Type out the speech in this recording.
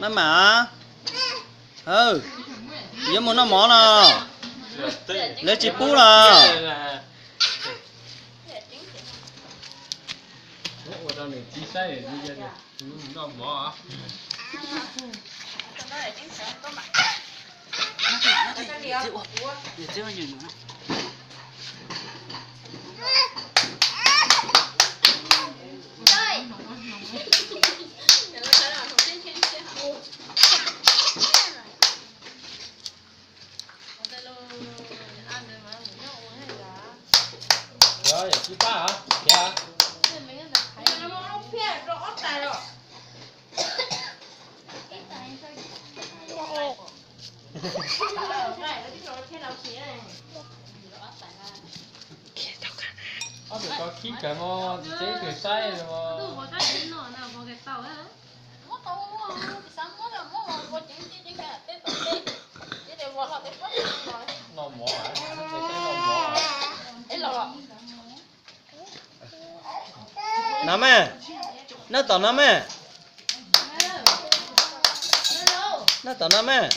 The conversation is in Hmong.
Maj mam, yuav mus noj mov los? Lawv tsis pub los? Ob tug ko khib kawg mas tsis ib tug saib li mas. Noj mov, noj mov. No mas, noj tom no mas. Noj tom no mas.